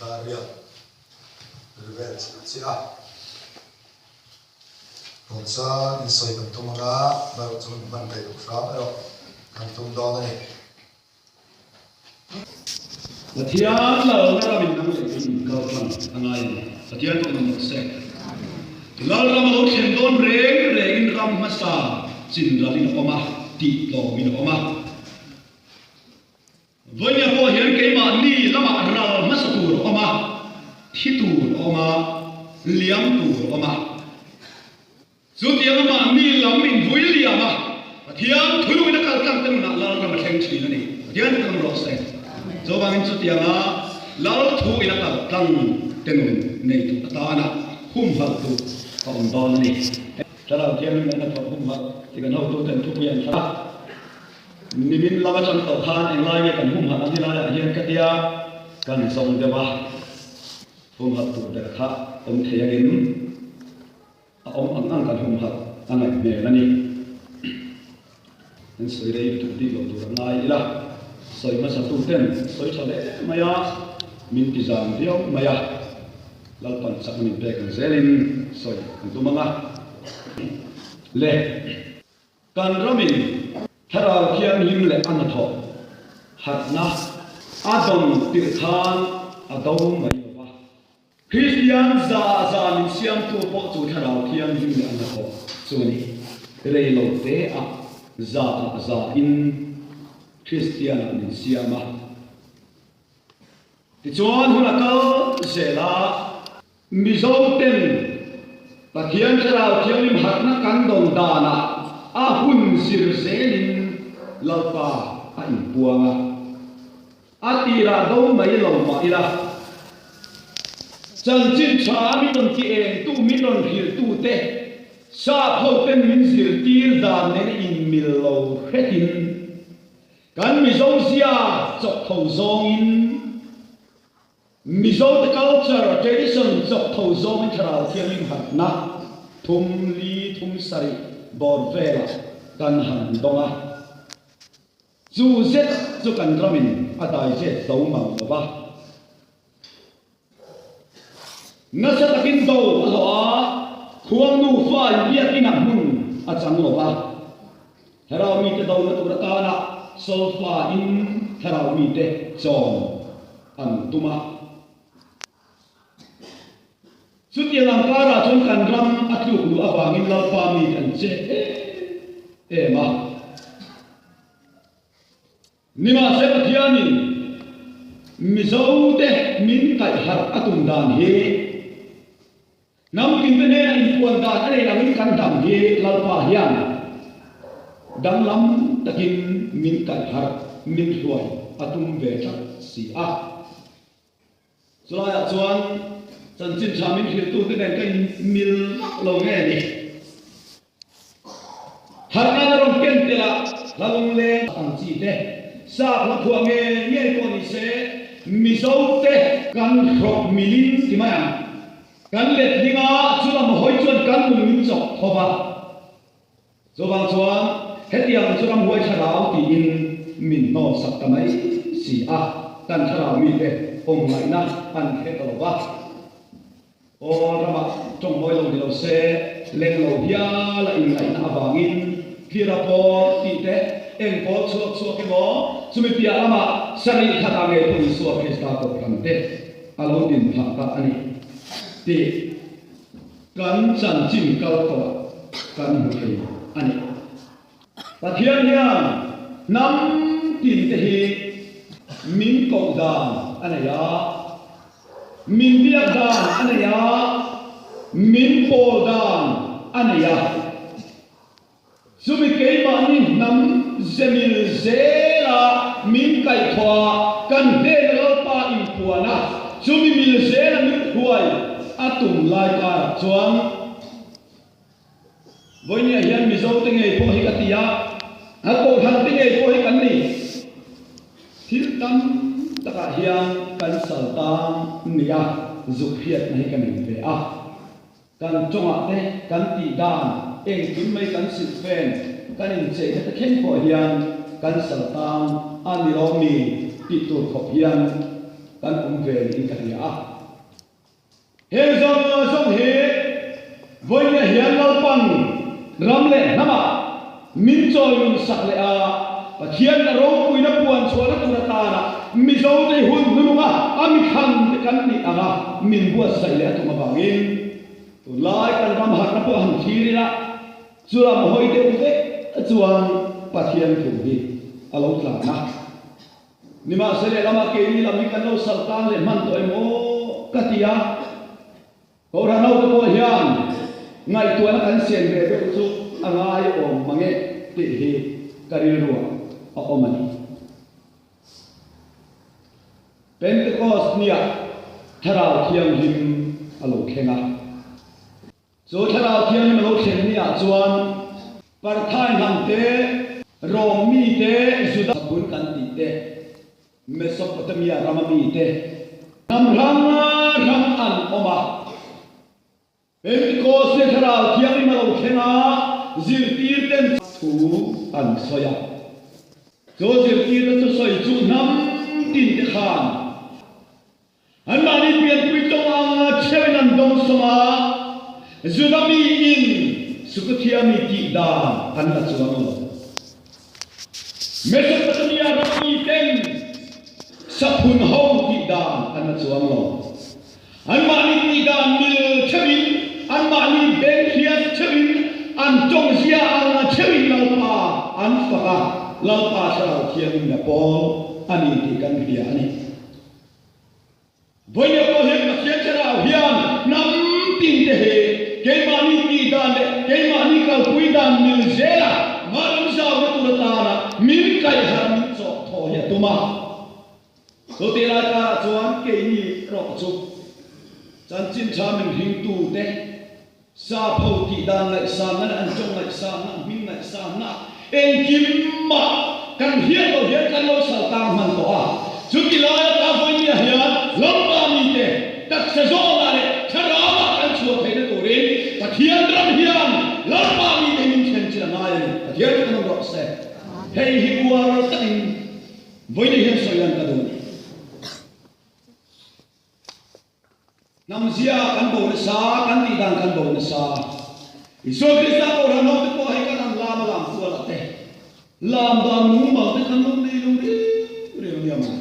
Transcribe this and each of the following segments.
Dar riat ri vel chiah chiah a. Tun chuan insawi kan tum anga erawh chu hun hman rei loh hram erawh kan tum dawn a ni. Pathian lalna ramin nang leh kei in kal tlang a ngai a ni. Pathian pawh in awm se. Lalram a lo thlen dawn reng rengin ram hmasa chin ralin a awm a, tih tlawmin a awm a. Vawinia pawh hian keimahni lamah ral hmasa tur a awm a, thi tur a awm a, liam tur a awm a. Chutiang a mahni lam in vui liam a, Pathian thunungin a kal tlang te nunah lal ram a thleng thin a ni. Pathian thu lam rawh se. Chuvangin chutiang a lal thu in a kal tlang te nun nei tu atana humhalh tu a awm dawn a ni. Thlarau Thianghlim leh hnathawh humhalh ti kan hotuten thupui an thlah a. Nimin lam atang tawh khan englai nge kan humhalh ang helaiah hian ka tia kan zawng deuh a, humhalh tur ber kha awm thei angin a awm ang ang kan humhalh a ngaih hmel a ni. An sawi rei lutuk bik lo tur a ngai ila, sawi hmasa tu ten sawi tha hle mai a, min ti zang viau mai a, Lalpan chakna min pek ang zelin sawi an tum ang a. Le. Kan ramin Thlarau Thianghlim leh a hnathawh harhna a dawn tirh khan a do mai lo va. Kristian za za min siamtu pawh chu Thlarau Thianghlim leh a hnathawh chu a ni. Rei lo te ah za ah za in Kristian ah min siam a. Tichuan hun a kal zel a. Mizo ten Pathian Thlarau Thianghlim harhna kan dawn danah a hun zir zelin Lalpa a inpuang a. A tirah do mai lo mah ila, chanchin tha a min rawn ti engtu, min rawn hrilhtute sap ho ten min zirtir dan nen inmil lo hretin kan Mizo zia chawk tho zawngin, Mizote culture, tradition chawk tho zawngin Thlarau Thianghlim harhna thum li thum sarih bawr velah kan han dawng a. Chu zet chu kan ramin a daizet zo mang lo va. Nasa takin do a hlawh a, khuang nufa inbiakin a hmun a chang lo va. Thlarau mite dona tur atana solfa in thlarau mite chawm an tum a. Chutiang ang karah chuan kan ram a tluk luh avangin Lalpa mite an che em em a. Nimahse Pathianin Mizote min kaihharh a tum dan hi Hnam tinte hnena inpuan dan a nei angin kan hnam hi Lalpa hian danglam takin min kaihharh, min hruai a tum ve tlat si a. Chulaiah chuan chanchin tha min hrilhtute nen ka inmil vak lo nge ni. Harhna na rawn ken telh a, hla lungleng ang chi te, sap hla phuah nge nge pawh ni se, Mizo te kan hrawk milin ti mai ang. Kan letling a, chu lam hawi chuan kan nun min chawk tho va. Chuvang chuan hetiang chu ramhuai thlarau tiin min hnawn sak ta mai si a, kan thlarau mite awm ngaihna an hre ta lo va. Aw ramah tawng mawi lo ni lo se, leng lo hial a inngaihna avangin Tlira pawl tih te, eng pawl chhuak chhuak emaw, chumi piah lamah sarih khatah ngei pawh Isua Krista kohhran te a lo din phah ta a ni tih kan chanchin kal tawh kan hmu thei a ni. Pathian hian hnam tin te hi min koh dan a nei a. Min biak dan a nei a, min pawl dan a nei a. Chumi keimahni hnam zemil zela min kaihthawh a, kan hnena Lalpa inpuan a, chumi mil zela min hruai a tum lai karah chuan Vawinia hian Mizo te ngei pawh hi ka ti a, a Kohhran te ngei pawh hi kan ni. Thil tam takah hian kan sal tan nia zuk hriatna hi ka nei ve a. Kan tawngah te, kan tih dan, engkim mai kan silh fen, kan incheina te thleng pawh hian kan sal tan a ni lo mi tih tur khawp hian. Kan awm ve niin ka hria a. Heng zawng zawng hi vawiin hian Lalpan ram leh hnamah min chawi sak leh a, Pathian a ropuina puan chhuahna tur atana Mizote hi hun hnurunga a mithlan te kan nih anga min buatsaih leh a tum avangin tunlai kan ram harhna pawh han thlir ila chulam hawi deuh vek chuan Pathian thu hi a lo tlan a. Nimahse lehlamah keini lam hi kan lo sal tan leh hman tawh em aw ka ti a, Kohhran hote pawh hian ngaihtuahna kan siam ve deuh chu a ngai awm mang e tih hi ka rilruah a awm a ni. Pentecost niah Thlarau Thianghlim a lo thleng a. Chu Thlarau Thianghlim a lo thlen niah chuan Parthai hnam te, Rom mi te, Juda hmun kan tih te, Mesopotamia rama mi te, hnam hrang hrang an awm a. Pentecost ni Thlarau Thianghlim a lo thleng a, zirtir ten thu an sawi a. Chu zirtirna chu sawi chu hnam tin te khan Anmahni pianpui tawng anga chheuin an dawng sawm a, Juda miin Sukuthia mi tih dan an la chuang lo. Mesopotamia ram miten saphun ho tih dan an la chuang lo. Anmahni tih dan mil chheuin, anmahni beng hriat chheuin, an tawng zia anga chheuin Lalpa an fak a, Lalpa Thlarau Thiangin a pawl a ni tih kan hria a ni. Vawiin pawh hian Pathian Thlarau hian hnam tin te hi keimahni tih dan leh keimahni kalpui dan mil zela hmalam zauna tur atana min kaihharh min chawh thaw hi a tum a. Chutih lai karah chuan keini erawh chu chanchin tha min hringtu te Sap ho tih dan ngaihsanna leh an tawng ngaihsanna, an hming ngaihsanna engkim mah kan hriat loh hian kan lo sal tang hman tawh a. Chuti laia ta vawinia hian Lalpa mite taksa zawnah leh thlarauah kan chhuah theihna turin Pathian ram hian Lalpa mite hi min thlen chin a ngai a ni. Pathian chu kan awm rawh se. Hei hi uar takin vawinia hian sawi lan ka duh. Hnamzia kan bo nasa, kan tih dan kan bo nasa. Isua Krista Kohhran hote pawh hei kan han lam a lam kual a te. Lam dan mumal te kan lo nei lo riau riau nia maw.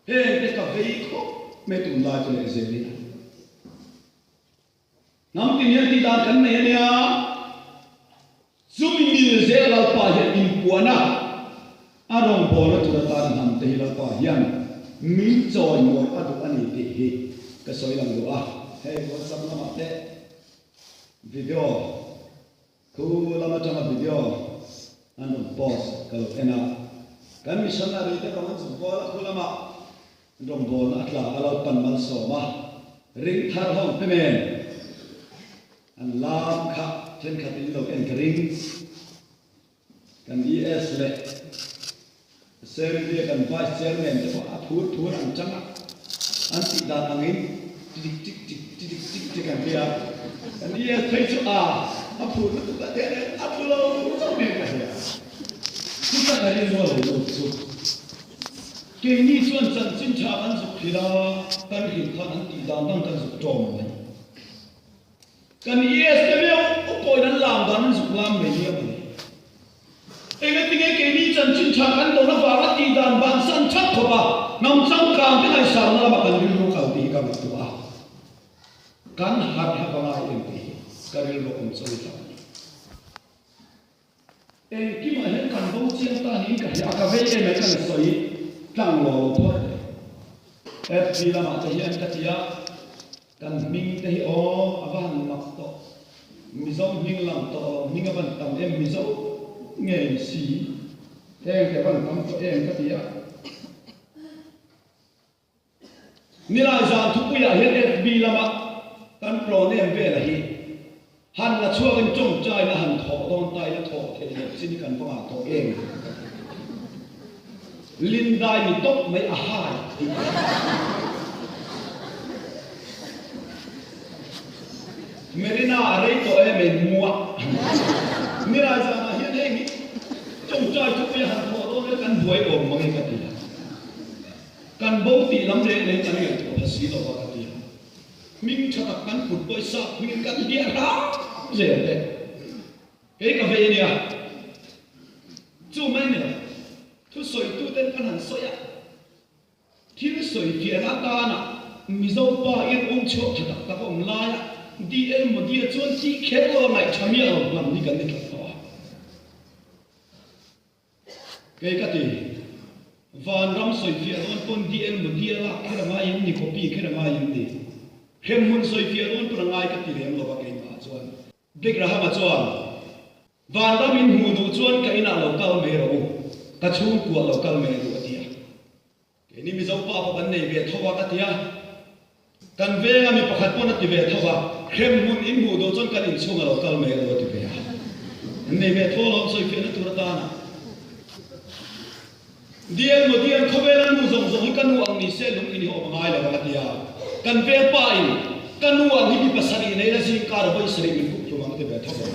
Heng te ka vei khawp mai tunlai chu leh zel ila. Hnam tin hian tih dan kan nei a nia. Chumi mil zel Lalpa hian inpuan a, a rawngbawlna tur atan hnam te hi Lalpa hian min chawimawi a duh a ni tih hi ka sawi lang duh a. Hei WhatsApp lamah te video khu lam atanga video an rawn post ka lo en a. Kan missionary te rawn an zuk bawl a khu lamah Rawngbawlna a tla a Lalpan malsawm a, ring thar ho te nen an lam kha thenkhat in lo en ka ring. Kan ES leh Assembly a kan Vice Chairman te pawh a phur phur an chang a, an tih dan angin tidik tik tik tidik tik tik an ti a. Kan ES phei chu a a phur lutuk a teh nen a tlu lo chauh nen ka hria. Chuta ka rilru a lo lut chu. Keini chuan chanchin tha kan zuk thil a, kan hrilh khan an tih dan dang kan zuk tawm mai. Kan ES te meuh pawhin an lam dan an zuk lam mai nia mawle. Engatinge keini chanchin tha kan dawn avanga tih dan bansan that khawp a, hnam changkang te ngaihsakna lama kan rilru kal tih hi ka ngaihtuah a. Kan harh ha va ngai em tih hi ka rilru awm chawi hlauh a ni. Engkimah hian kan bo chiang ta niin ka hria a, ka vei em em kan sawi tlang lo lo phawt teh. FB lamah te hian ka ti a, kan hming te hi aw a va han mak tawh, Mizo hming lang tawh lo, hming a van tam em Mizo ngei ni si, heng te van tam tawh em ka ti a. Nilai zan thupuiah hian FB lama kan tlawn em vela hi han la chhuakin tawngtaina han thawh dawn ta ila thawh theih loh chin hi kan va ngah tawh em? Lindai ni tawp mai a hai tih ka hre. Marina a rei tawh em ei muah. Nilai zanah hian heng hi tawngtai thupuia han thawh dawn ila kan buai awm mang e ka ti a. Kan bo tih lam reng reng kan ngaihtuah pha si lo a ka ti a. Hming tha tak kan put pawisa hming kan hliah hram zel te. Kei ka vei a nia. Chu mai ni lo. Thusawitu ten kan han sawi a. Thil sawi fiahna atana Mizo pa in awm chhuak tha tak tak a awm laia DL Modi-a chuan tih kher lo a ngaih tha miah lo hnam hi kan ni tlat tawh a. Kei ka ti, Vanram sawi fiah dawn pawn DL Modi-a lak kher a ngai em ni, copy kher a ngai em ni? Hremhmun sawi fiah dawn pawn a ngai ka ti lem lo a keimah chuan. Dick Rahama chuan, Vanram in hmuh duh chuan ka inah lo kal mai rawh u, ka chhungkuah lo kal mai duh a ti a. Keini Mizo pa pawh kan nei ve tho a ka ti a. Kan venga mi pakhat pawn a ti ve tho a, hremhmun in hmuh duh chuan kan inchhunga lo kal mai rawh a ti ve a. An nei ve tho alawm sawifiahna tur atana. Dial maw dial, khawvel a nu zawng zawng hi ka nu ang ni se lung in hi awm a ngai lo a ka ti a. Kan vel pa in ka nu ang hi mipa sarih nei la zing kar vawi sarih min kuk hlum ang a ti ve tho a.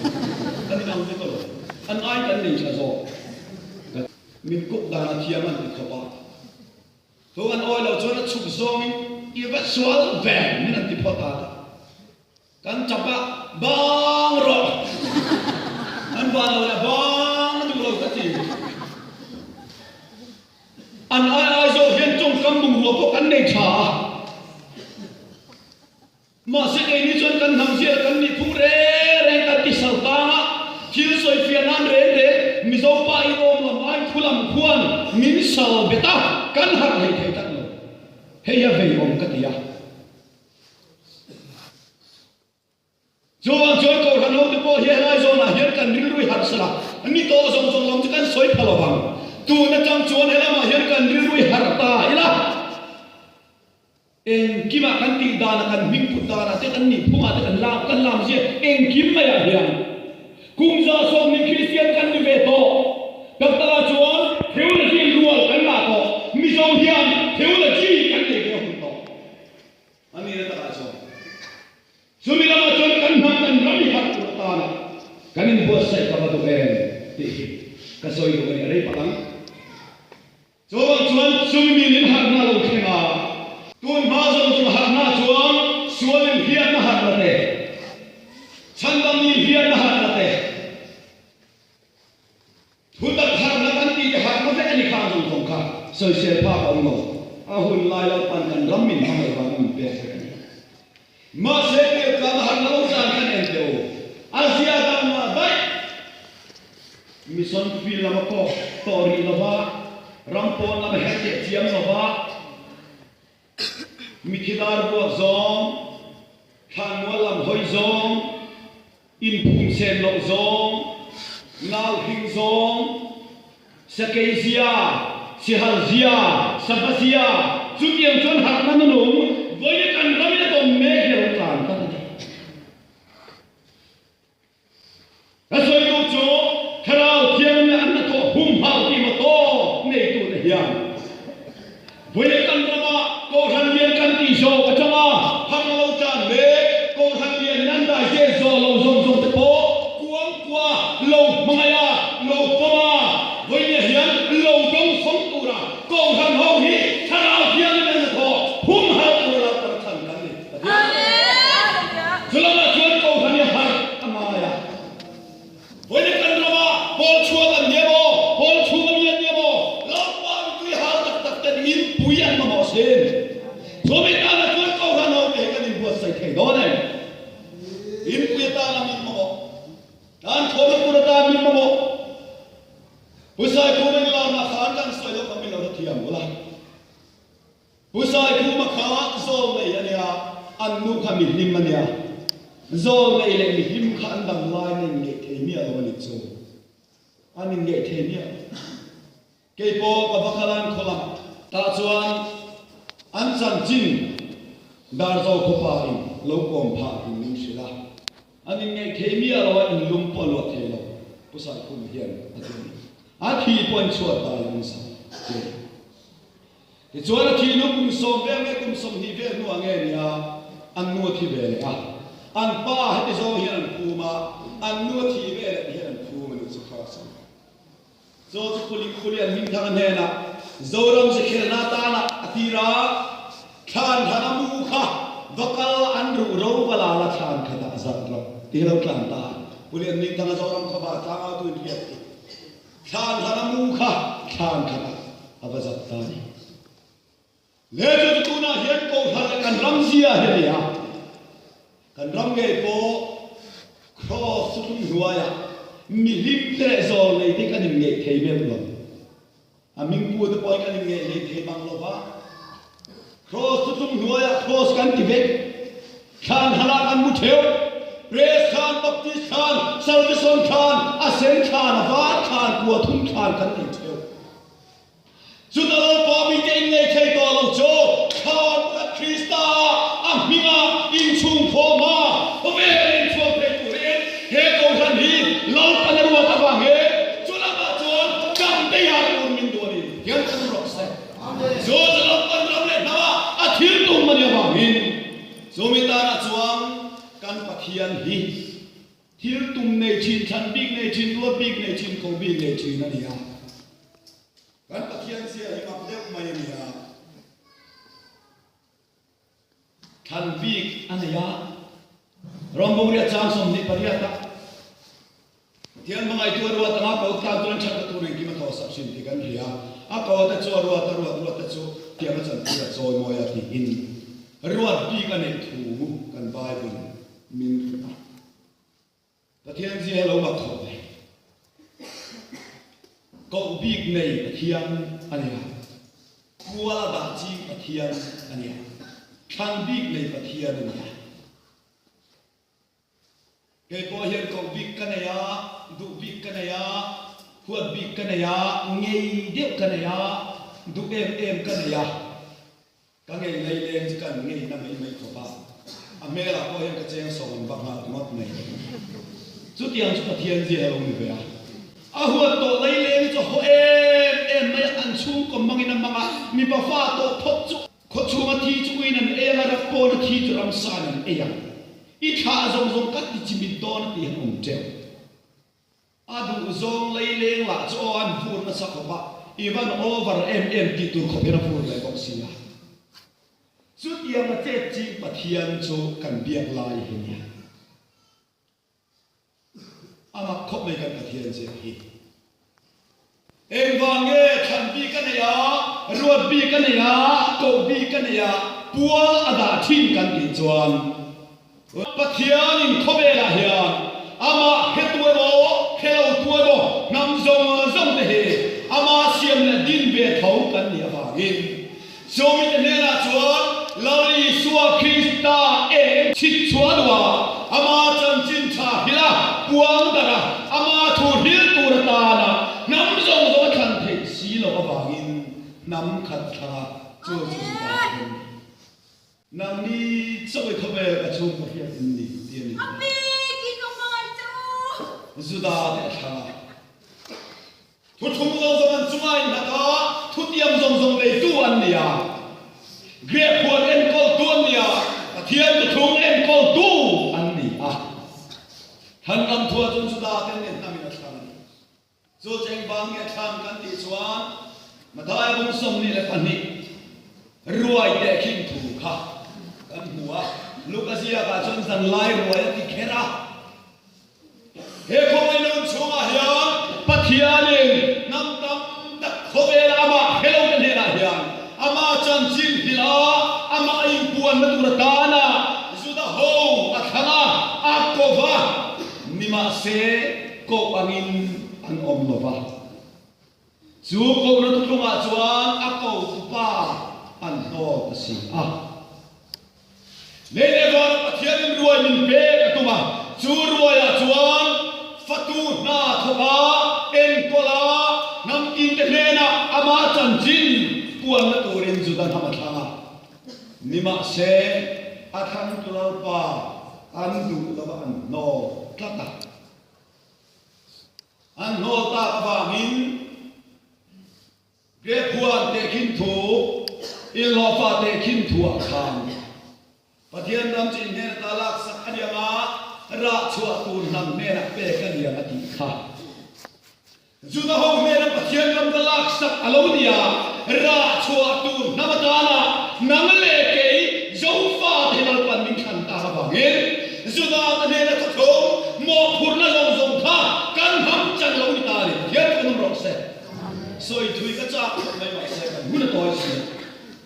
Kan in ang vek alawm. An ai kan nei tha zawk. Min kuk dan a thiam an ti khawp a. Chu an awi lo chuan a chhuk zawng in i va sual ve min an ti phawt a. Kan chap a, bang rawh! An van lo leh bang a duh lo ka ti. An ai ai zawh hian tawngkam bungrua pawh kan nei tha a. Mahse keini chuan kan hnam zia kan nih phung reng reng kan ti sal tang a, thil sawi fiah nan reng reng Mizo pa in awm lam ai thu lam khuan min sal bet a, kan harh hlei thei tak lo. Hei a vei awm ka ti a. Chuvang chuan Kohhran hote pawh hi helai zawnah hian kan rilru i harh sela, ni tawh zawng zawng lam chu kan sawi pha lovang. Tun atang chuan helamah hian kan rilru i harh ta ila, engkimah kan tih danah, kan hming put danah te, kan nihphungah te kan lam kan lam zia engkim maiah hian kum 70 Kristian kan ni ve tawh. Doctor-ah chuan theology rual kan ngah tawh, Mizo hian theology kan nei ve hun tawh. A nihna takah chuan chumi lamah chuan kan hnam kan ram i harh tur atana kan inbuatsaih ka va duh em tih hi ka sawi duh a ni a rei palh ang. Chuvang chuan chumi min in harhna lo thleng a, tun hma zawng zawng harhna chuan sual in hiatna harhna te, chhandam ni hiatna harhna te, Thutak harhna kan tih te harhna vek a ni kha zawng zawng kha sawisel phak a awm lo. A hun lai lo pan kan ram min hmangaih vanga min pek vek a ni. Mahse Piltlanga harhna lo tlan khan en teh u. A zia dang mah daih. Mission field lama kawk tawh rih lova, ram pawn lama her teh chiam lova, mithi dar buak zawng, thlanmual lam hawi zawng, Inphum sen loh zawng, nau hring zawng, sakei zia, sihal zia, sava zia, chutiang chuan harhna nunung vawiin kan ramin a tawn mek hi a lo tlan tlat a ni. Ka sawi duh chu Thlarau Thianghlim an hnathawh humhalh tih motor neitute hian Vawiin kan rama Kohhran lian kan tih zawk atanga harna lo tlan mek Kohhran lian in an dai zel zawh lo zawng zawng te pawh kuang kua lo hmangaih a, lo pawm a, vawiin hian lo dawng sawng tura Kohhran ho hi Thlarau Thianghlim an hnathawh humhalh tura lo kal chhan kan ni. Chulamah chuan Kohhran hi harh a ngai a. Vawiin kan rama pawl chhuak an nia maw, pawl chhung ami an nia maw, Lalpa mipui hal tak tak ten in pui an mamawh sin. Chumi tana chuan Kohhran ho te hi kan inbuatsaih thei dawn em? In pui atana min mamawh, tan thawmna tur atan min mamawh. Pu Saikhuma in larna khan kan sawi loh kha min lo hrethiam ula. Pu Saikhuma kha zawl nei a nia, an nu kha mihlim a nia. Zawl nei leh mihlim kha an dang lai na inngeih thei miah lo a nih chu. An inngeih thei miah lo. Kei pawh ka va kal a an khaw lam tah chuan an chanchin Darzo khawpa in lo kawm phah tih min hrilh a. An inngeih thei miah lo a, inlum pawh a luah thei lo, Pu Saikhuma hian a ti a ni. A thi pawh an chhuat dai an sa ti a ni. Tichuan a thih hnu kum sawm vel nge kum 20 vel hnuah nge nia an nu a thi ve leh a, an pa heti zawng hian an phum a, an nu a thih ve leh hian an phum a nih chu kha chu. Chaw chu Khuling Khulian Hmingthanga hnenah Zoram Zekhelna atana a tir a. Ti hi lo tlan ta. Pu Lian Ning Thanga Zoram khawpa tlangautu in hriat ti. Thlan khat a mu kha thlan khatah a va zat ta a ni. Le chu chu tunah hian Kohhran leh kan ram zia hi a ni a. Kan ram ngei pawh Kraws chu tum hnuaiah mihlim te leh zawl nei te kan inngeih thei meuh lo. A hmingpu te pawhin kan inngeih hlei thei mang lo va. Kraws chu tum hnuaiah kraws kan ti vek. Thlan halah kan mu theuh. Press thlan, Baptist thlan, Salvation thlan, a sen thlan, a var thlan, kua thum thlan kan nei theuh. Chuta Lalpa mite innei thei tawh lo chu thlan pakhat Krista a hminga inchhungkhawm a, khawvel inchhuak thei turin he Kohhran hi Lalpan a ruat avangin chu lamah chuan kam teiha tur min duh a ni. Hian kan rawk se. Chu chu Lalpan ram leh hnama a thil tum a nih avangin chumi tanah chuan kan Pathian hi Thil tum nei thin, thlan bik nei thin, ruat bik nei thin, ko bik nei thin a ni a. Kan Pathian zia hi mak deuh mai a ni a. Thlan bik a nei a. Rawngbawngriat chang 28 ah Pathian hmangaihtu a ruat anga ko tan chuan thatna tur engkim a thawhsak hrim tih kan hria. A ko te chu a ruat a, ruat ruat te chu thiam a chantir a chawimawi a tiin ruat bik a neih thu kan Bible min hrilh a. Pathian zia lo mak khawp mai. Koh bik nei Pathian a ni a. Kuala dah ching Pathian a ni a. Thlan bik nei Pathian a ni a. Kei pawh hian koh bik ka nei a, duh bik ka nei a, huat bik ka nei a, ngei deuh ka nei a, duh em em ka nei a. Ka ngei lei leng chu kan ngei na mai mai khawp a, a hmelah pawh hian ka cheng sawm vak nghal ringawt mai. Chutiang chu Pathian zia a lo ni ve a. A huat tawh lei leng chu a haw em em mai a, an chhungkaw mangin a mang a, mipa fa tawh phawt chu khawchhunga thi chu uiin an ei ang a, rak pawna thi chu ramsain an ei ang. I thlah zawng zawng ka ti chimit dawn a tih han awm teuh. A duh zawng lei leng lah chu aw an vur nasa khawp a, i van over em em tih tur khawp hian a vur leh bawk si a. Chutiang a chet ching Pathian chu kan biak lai hi nia. A mak khawp mai kan Pathian ziak hi. Engvang nge thlan bik a nei a, ruat bik a nei a, koh bik a nei a, pual a dah thin kan tih chuan Pathianin khawvelah hian amah hretu emaw, hrelo tu emaw, hnam zawng zawng te hi ama siam leh din ve tho kan nih avangin Chumi te hnenah chuan Lal Isua Krista eng chhit chhuah duh a, ama chanchin tha hrilh a, puang darh a, ama thu hrilh tur atana hnam zawng zawng a thlan theih si loh avangin hnam khat a thlang a, chu chu Juda te an ni. Nangni chawi khawvel ka chhungkaw hriat in ni ti a ni. Juda te a thlang a. Thuthlung zawng zawng an chunga innghat a, thutiam zawng zawng neitu an ni a. Grep huan enkawltu an ni a, Pathian thuthlung enkawltu an ni a. Thlan ram thua chuan Juda te nen hnamin a thlang a ni. Chu cheng vang nge thlang kan tih chuan Mathaia bung 22 ruai tehkhin thu kha kan hmu a. Luka ziakah chuan zanlai ruai a ti kher a. He khawngaihna chhungah hian Pathianin hnam tam tak khawvela amah helo te hnenah hian ama chanchin hrilh a, amah a inpuanna tur atana Juda ho a thlang a, a ko va, nimahse koh angin an awm lo va. Chu kohna thuthlungah chuan a kotupa an hnawl ta si a. Lei leh vana Pathianin ruai min pek a tum a, chu ruaiah chuan fatu hna thawk a, enkawl a, hnam tinte hnenah ama chanchin puanna turin Juda hnam a thlang a. Nimahse, a thlangtu Lalpa an duh lova an hnawl tlat a. An hnawl tak avangin Grep huan tehkhin thu, inhlawhfa tehkhin thuah khan Pathian ram chin hnen ata laksak a niang a, rah chhuah tur hnam hnenah pek a niang a tih kha. Juda ho hnena Pathian ram ka laksak a lo ni a, rah chhuah tur hnam atana nang leh kei Zofa te Lalpan min thlan tak avangin Juda te hnena thuthlung.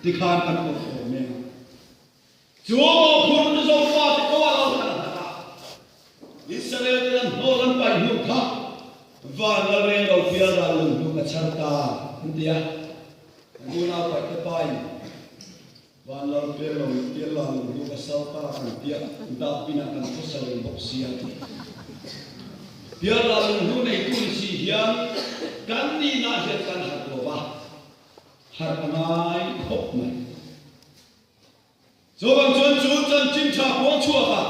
Tikhan kan awm awm em a. Chu mawhphurhna Zofa te ko a lo kal hlat a, Israel ten an hnawl an paih hnu kha van lalreng lo pial ral lung hnu ka chhar ta an ti a. Kan unau paih te pain van lal pial lo pial ral lung hnu ka sal ta kan tia dah pinah kan khawsa reng bawk sia ti. Pial ral lung hnu neitu ni si hian kan nihna hian kan harh lo va, harh a ngai khawp mai. Chuvang chuan chu chanchin tha puang chhuak a,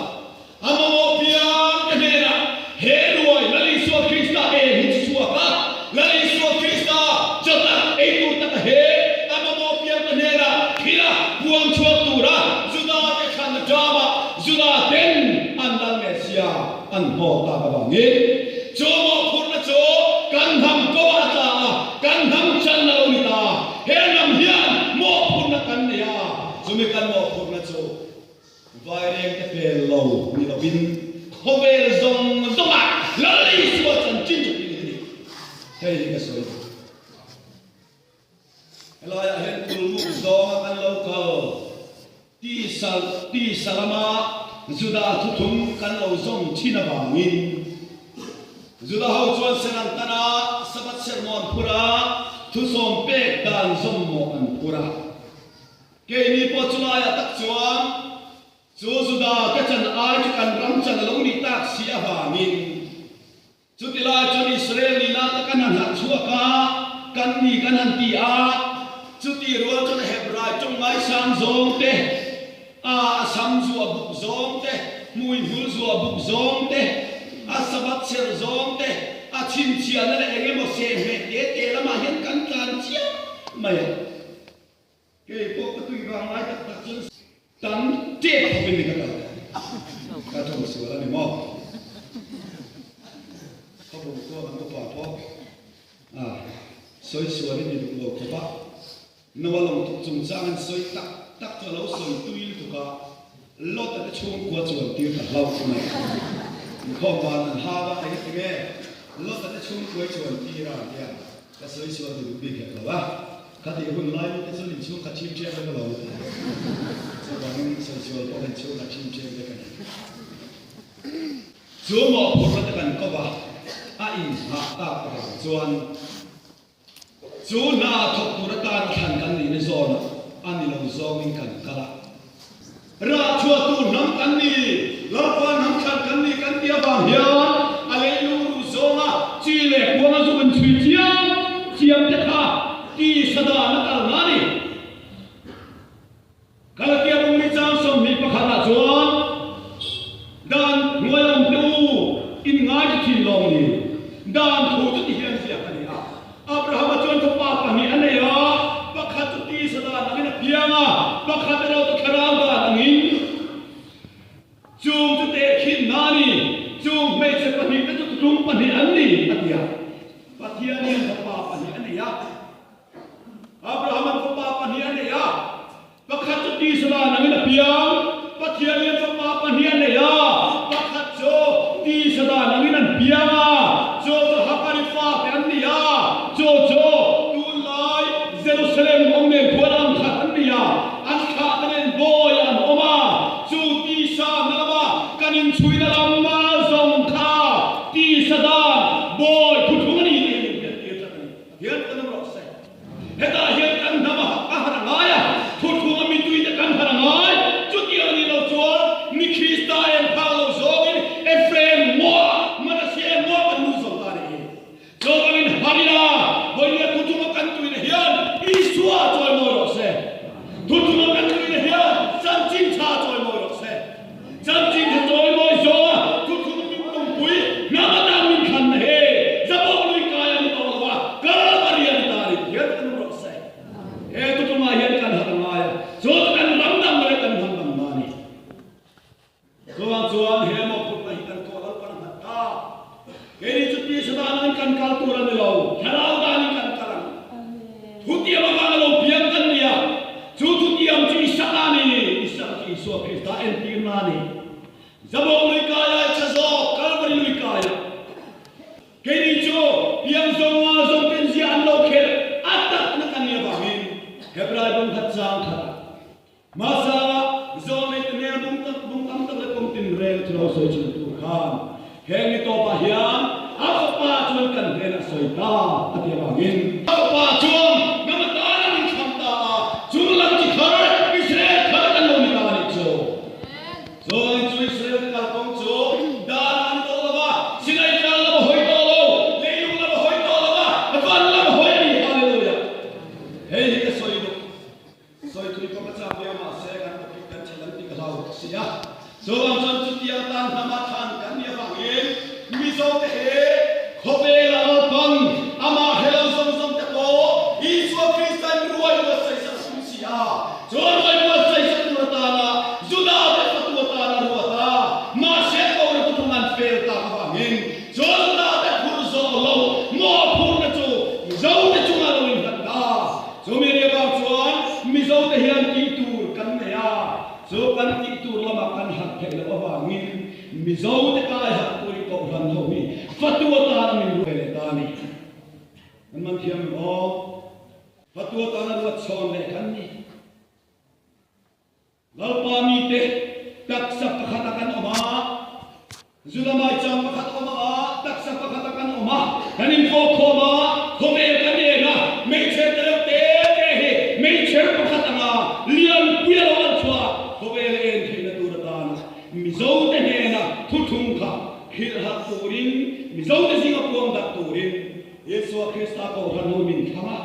a mamawh piang te hnenah he ruai Lal Isua Krista e hi chu chhuak a, Lal Isua Krista chawtak ei tur taka he a mamawh piang te hnenah thila puang chhuak tura Juda te thlanna ṭamah Juda ten an lal Messia an hnawt tak avangin chu mawhphurhna chu kan hnam kawngah a tla a, kan hnam channa lo ni ta. He hnam hian mawhphurhna kan nei a, chumi kan mawhphurhna chu vaireng te pel lo ni lovin khawvel zawng zawngah Lal Isua chanchin chu tih hi a ni. Hei hi ka sawi duh. Helaiah hian kulmuk zawnga kan lo kal tisa lama Juda thuthum kan lo zawm thin avangin Juda ho chuan ser an tan a, Sabbath sermaw an phur a, thusawm pek dan zawm mawh an phur a. Keini pawh chulaiah tak chuan chu Juda te chan ai chu kan ram chan a lo nih tak si avangin Chuti lai chuan Israel nihna te kan han harh chhuak a, kan ni kan han ti a, chuti rual chuan Hebrai tawng ngaisang zawng te, a a sam zuah buk zawng te, hmui hmul zuah buk zawng te, a Sabbath serh zawng te, a chhinchhiahna leh eng emaw sehhmeh te te lamah hian kan tlan chiam mai a. Kei pawh ka tui vang lai tak tak chuan tam tep khawp in ni ka kal ka tawng sual a ni maw? Khawbung khua kan upa pawh a sawi sual in ni duh lo khawp a, Noa lawng tuk chungchang an sawi tak tak chu a lo sawi tui lutuk a, Lot a te chhungkua chuan tir ta hlauh mai. Inkhawm van an hau a, eng enge Lot a te chhungkua i chuan tir a an tia, ka sawi sual ti duh bik hek lo a. Khatih hun lai mite chuan inchhung kha thim ṭhiam vek a lo ni. Chuvangin sawisual pawh inchhung kha thim ṭhiam vek a ni. Chu mawhphurhna te kan kawp a, a inhah tak avang chuan chu hna thawk tur atan a thlan kan nihna zawnah a ni lo zawngin kan kal a. Rah chhuah tur hnam kan ni, Lalpa hnam thlan kan ni kan tih avang hian a leilung ruh zawnga chi leh kuanga zuk in chhui chiam chiam te kha tisa dan a kal na a ni. Galatia bungli chang 21 ah chuan dan hnuai awm te u in ngai chu thin lawng ni, dan thu chu ti hian ziak a ni a. Abrahama chuan fapa pahnih a nei a, pakhat chu tisa dan angin a piang a, pakhat erawh chu thlarau dan angin. Chung chu tehkhinna a ni, chung hmeichhe pahnihte chu tutum pahnih an ni, a ti a. Pathian hian fapa pahnih a nei a, Abrahama'n fapa pahnih a nei a, Pakhat chu tisa dan angin a piang, Pathian hian fapa pahnih a nei a, pakhat chu tisa dan angin an piang a, chu chu Hakari fate an ni a, chu chu tunlai Jerusalem awm nen khuan ang khat an ni a, an thlahte nen bawi an awm a, chu tisa na lama kan inchhuina lam zawng kha tisa dan bawi thuthlung a ni tih an inhriattir tlat a ni. Pathian kan awm rawh se. Hetah hian kan hnam a a har a ngai a, thuthlung a mituite kan har a ngai. Chutiang ni lo chuan mi Krista en phak lo zawngin Ephraim ngaw, Manasseh ngaw kan luh zo ta nih hi. Chuvangin har ila, vawinia thuthunga kan tuina hian Isua chawimawi rawh se. Thuthunga kan tuina hian chanchin tha chawimawi rawh se. Chanchin tha chawimawi zawnga thuthlung min tumpui hnam atan min thlan na he Zabawk lui kai a ni tawh lo a, Kalvari a ni ta rin hian kan rawh se. He thuthlungah hian kan harh a ngai a, chu chu kan ram dang leh kan hnam dang na a ni. Chuvang chuan he mawhphurhna hi kan kawh lalpan a nghat ta. Keini chu tisa danin kan kal tur a ni lo, thlarau danin kan kal ang. Thutiam avanga lo piang kan ni a, chu thutiam chu Isaka a ni, Isaka chu Isua Krista entirna a ni. Zabawk lui kaia i tha zawk, Kalvari lui kaia. Keini chu piang zawnga zawng ten zia an lo khelh a takna kan ni avangin Hebrai. bung khat chang khat ah. Hmasa zawlnei te hmel bung tak bung tam tak leh kawng tinreng chu lo sawi thin tur khan heng ni tawpah hian a fapa chuan kan hnenah sawi ta a ti avangin a fapa chuan nama tan a min thlang ta a, chung lam chi thar Israel thar kan lo ni ta a nih chu. Chuan chu Israel te kalkawng chu dan an tawh lo va, Sinai tlang lam a hawi tawh lo, leilung lam a hawi tawh lo va, van lam a hawi a ni. Hallelujah! Hei hi ka sawi duh. Sawi thui pawh ka chak viau mahse kan topic kan chhe lam tih ka hlau bawk si a. Chuvang chuan chutiang tan hnama thlan kan nih avangin Mizo te hi khawvela naupang amah hre lo zawng zawng te pawh Isua Krista in ruai buatsaih sak a tum si a. Chu ruai buatsaih sak tur atana Juda te fatu atana ruat a, mahse Paula thuthung an fel tak avangin Chu Juda te phur zawh lo mawhphurna chu Mizo te chungah lo inhlat ta. Chumi ri avang chuan Mizo te hian tih tur kan nei a, chu kan tih tur lamah kan harh theih loh avangin Mizo te kai harh turin Kohhran ho hi fatu atana min ruai leh ta a ni. Kan man thiam em aw? Fatu atana ruat chhawn leh kan ni. Lalpa mite taksa pakhata kan awm a, Zulamai chang pakhat awm ang a, taksa pakhata kan awm a, kan infawhkhawm a, khawvel kan en a, meichher te reuh te te hi meichher pakhat anga lianpui a lo an chhuah a, khawvel en theihna tur atana Mizote hnena thuthlung kha hrilhharh turin, Mizote zinga puang darh turin Isua Krista Kohhran ho min thlang a.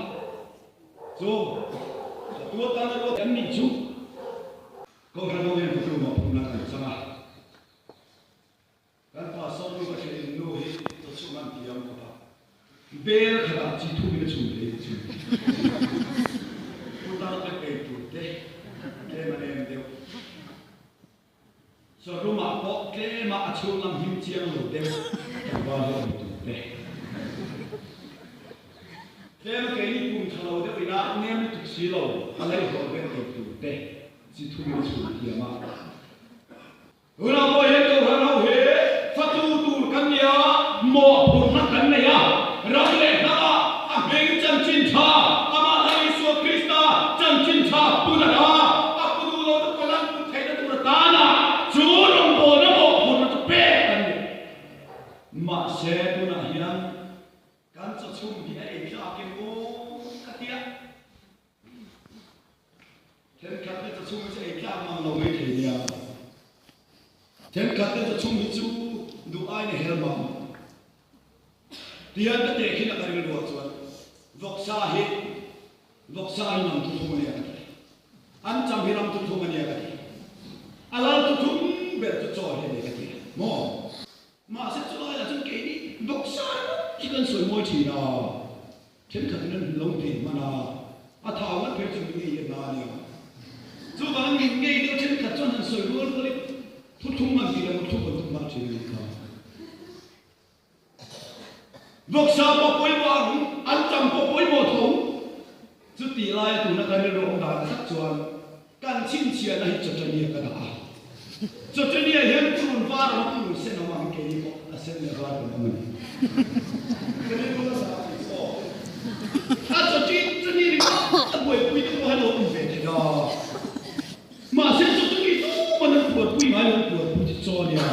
Chu ka tu atana ruat kan nih chu Kohhran ho hian thutlum ah phunna kan chang a. Kan pastor nu ka hrilh in nu hi chaw chhung an tiam khawp a, bel khatah chi thum in a chhum thei ti chhum. Putar te ei tur te tlem a nem deuh. Sawrumah pawh tlema a chhung lam him chiang lo deuh tlangval hi a awm tur te. Tlema keini pum tha lo deuh ina nem lutuk si lo a lei hawn vel ei tur te chi thum in chhun thiam a. Tunah pawh hian Kohhran ho hi fatu tur kan ni a, mawhphurhna kan nei a, ram leh hnamah a hming chanchin tha, amah la Isua Krista chanchin tha pun a ra, a pu duh lo te pawh lan put theihna tur atana chu rawngbawlna mawhphurhna chu pek kan ni. Mahse tunah hian kan chawchhum hi a ei tlak em aw ka ti a. Thenkhat te chawchhum hi chu ei tlak mang lo mai thei nia. Thenkhat te chawchhum hi chu duh aiin a hel mang. Tihian ka teh khin a ka rilruah chuan vawksa hi vawksa hi ram thuthung a nia ka ti. An cham hi ram thuthung a nia ka ti. A lal thuthung ber chu chaw hi a ni ka ti. Maw? Mahse chulaiah chuan keini vawksa ringawt hi kan sawi mawi thin a. Thenkhatin an lo thei hman a, a thau ngat phei chu min ngei hian na a nia. Chuvangin min ngei deuh thenkhat chuan han sawi rual rualin thuthlung an tih leh muthluk an tum hmah thin a nih kha. Vawksa pawh pawimawh ang, an tam pawh pawimawh tho. Chutih laia tuna kan rilru awm dan tak chuan kan chhinchhiahna hi Chawṭania ka dah a. Chawṭania hian purun var awm a, purun sen awm ang keini pawh a sen leh var kan awm a ni. Ka rilru a zah tih chu aw. A chawṭi chani ringawt a buaipui te pawh hi a lo awm ve thei a. Mahse chawṭani tuman an puarpui ngai lo, an puarpui chu chaw a nia.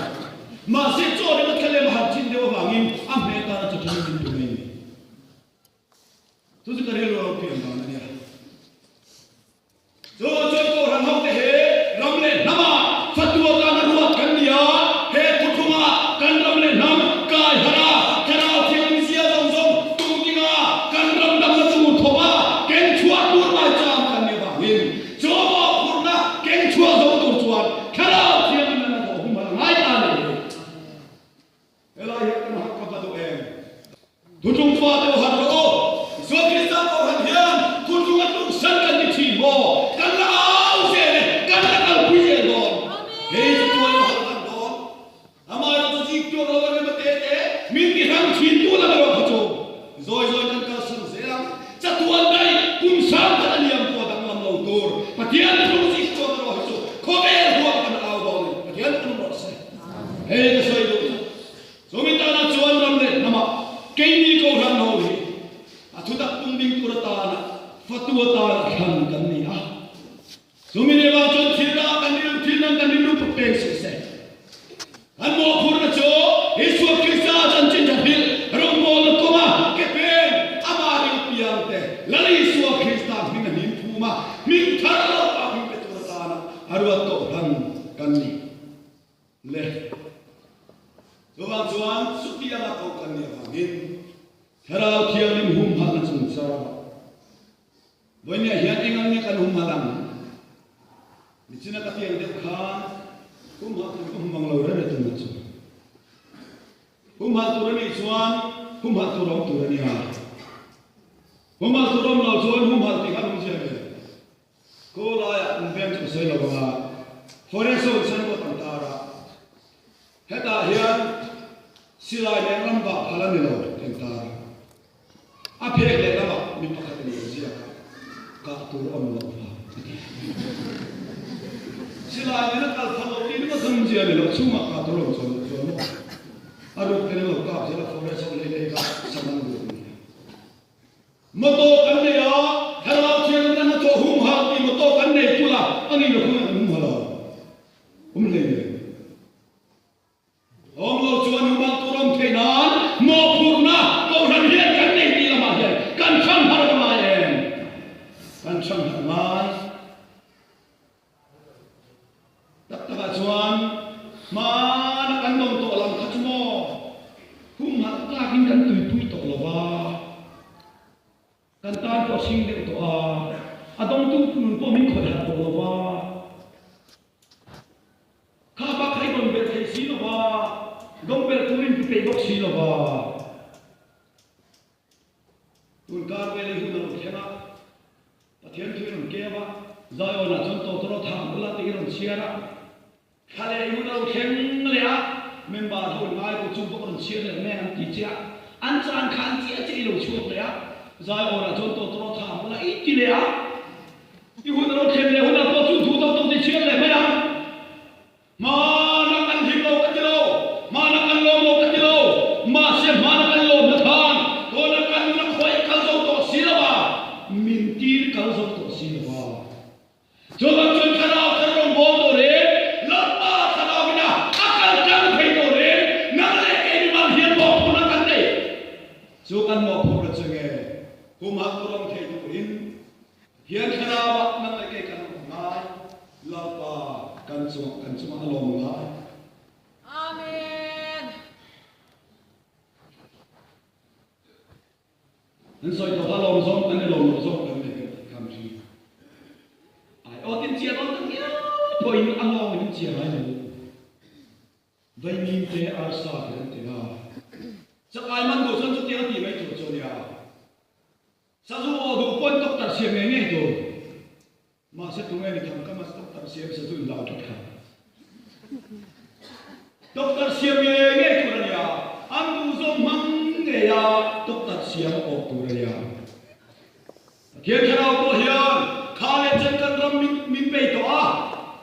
Mahse chaw ringawt kha lem a harh thin deuh avangin a hmeh tana chawṭani min pe mai a ni. Chu chu ka rilru a lo pian dan a nia. Chu chuan Kohhran hote he ram leh hnama fatu atana ruat kan ni a, he thuthlunga kan ram leh hnam kai harh a, Thlarau Thianghlim zia zawng zawng tum dinga kan ram damna tur thawk a, keng chhuah tur mai chang kan ni avangin chu mawhphurhna keng chhuah zo tur chuan Thlarau Thianghlim lana dawh humhalh ngai ta a ni. Helai hian kan harh ka va duh em? Thutlung fa deuh harh rawh aw. Isua Krista Kohhran hian thutlung a tluk san kan ni thin maw? Kan la au zel e, kan la kalpui zel dawn. Hei chu tuan la harh kan dawn. Amaherawh chu zik tuak lo an ema te te min ti hrang thin tu lam erawh kha chu zawi zawi kan kalsan zel ang. Chatuan daih kum sang khat a liam pawh danglam lo tur Pathian thutlung zik tuak erawh hi chu khawvel huam kan au dawn a ni. Pathian thutlung rawh se. Hei ka sawi duh chu, chumi tana chuan ram leh hnamah keini Kohhran ho hi a thutak tum ding tur atana fatu atana thlan kan ni a. thar Lalpa hming pe tur atana a ruat tawh hlan kan ni le. Chuvang chuan chuti anga koh kan nih avangin Thlarau Thianghlim humhalhna chungchangah Vawinia hian eng ang nge kan humhalh ang? Nichina ka tiang deuh khan humhalh tur ka hum ang lo rere tunah chu. Humhalh tur a nih chuan humhalh tur a awm tur a nia. Humhalh tur awm lo chuan humhalh tih kha an awmzia ve. Khaw laiah an veng chu ka sawi lo ang a, Forest ho in signboard an tar a, hetah hian silai leh ram vah phal a ni lo tih an tar a. A phek leh lamah mi pakhat in lo ziak a, kah tur awm loh vang a ti. Silai nen a kal phal lo tih ringawt zawng zia a ni lo, chhungah kah tur awm chuan loh chuan maw a ruk ten an lo kap zel a, forest ho lei lei kha saman ruk a ni a. Motor kan nei a, thlarau thianghlim na hnathawh humhal tih motor kan nei tul a, a nih loh khan an humhal a, awm hlei nen. Awm lo chuan humhal tur awm theih nan mawhphurhna Kohhran hian kan nei tih lamah hian kan chhang harh a ngai em? Kan chhang harh ngai. Tak takah chuan hmana kan dawn tawh lam kha chu maw humhalh tlakin kan tuipui tawh lo va, kan tan pawh a hring deuh tawh a, a dawngtu nun pawh min khawih harh tawh lo va, kha bak kha i dawn belh thei si lo va, dawng belh turin ti peih bawk si lo va. Tun kar vel i hun a lo thleng a, Pathian thu i rawn keu a, Zion-ah chuan tawtawrh a thang bula tih i rawn chhiar a, thla leh i hun a lo thleng leh a, member ho in ngai ru chung pawh ka rawn chhiar leh mai ang an ti che a, an chan kha an chiah chiah i lo chhuak leh a, Zion-ah chuan tawtawrh a thang bula i ti leh a, i hun a lo thlen leh hunah pawh chung thu tawk tawk i chhiar leh mai ang. Hmana kan hlim lo ka ti lo, hmana kan lawm lo ka ti lo, mahse hmana kan lawmna khan tuna kan nuna khawi kal zo tawh si lo a, min tir kal zo tawh si lo a. Chuvang chuan thlarau thar rawn bawl tawh reng, Lalpa thlarau ina a kal tlang thei tawh reng, nang leh kei mimal hian mawhphurhna kan nei. Chu kan mawhphurhna chu nge humhalh tur awm thei turin Hian thlarau ah nang leh kei kan awm ngai, Lalpa kan chungah kan chungah a lawm ngai. Amen. An sawi tawh kha lawm zawng kan ni lawm loh zawng kan nei kan tih kha mihring ai aw tin chia dawn tak ngial pawhin a lawng in an chia ngai lo. Vaimim te arsa te an ti a. Chakai man duh chuan chutiang a tih mai tur chu a nia. Sazu aw duh pawn doctor siam ngei ngei tur. Mahse tunge ni tham ka mas doctor siam sazu in lau tlat kha. Doctor siam ngei ngei tur a nia, an duh zawng hmang ngei a doctor siam a awk tur a nia. Pathian thlarau pawh hian kha leh chen kan ram min min bei tawh a,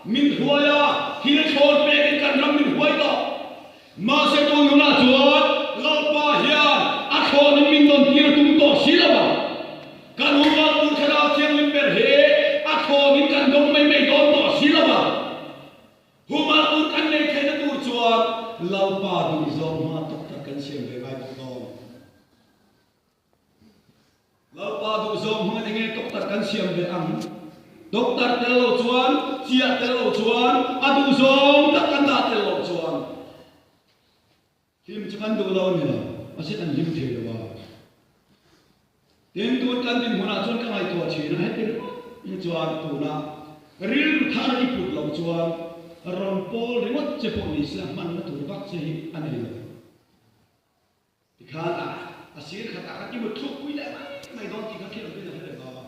min hruai a, thil thlawn pekin kan ram min huai tawh. Mahse tun hunah chuan Lalpa hian a thlawnin min dawn tir a tum tawh si lo ang. Kan hunral tur Thlarau Thianghlim ber hi a thlawnin kan dawng mai mai dawn tawh si lo ang. Humal tur kan nei theihna tur chuan Lalpa duhzawng hma tak tak kan siam ve ngai bawk dawn. Lalpa duhzawng hmangin enge doctor kan siam ve ang? Doctor tel lo chuan, chiah tel lo chuan, a duhzawng tak kan dah tel loh chuan hlim chu kan duh lo a ni lo, mahse kan hlim thei lo a. Tin, tun kan dinhmunah chuan ka ngaihtuah thin a, heti ringawt hi chuan tuna rilru thar i put loh chuan rawn pawl ringawt che pawh ni se a hmanna tur vak che hi a nei lo. Tikhan a a sir khatah khan i mut thluk pui leh mai mai dawn tih kha thil ang pawhin a hre leh vang a.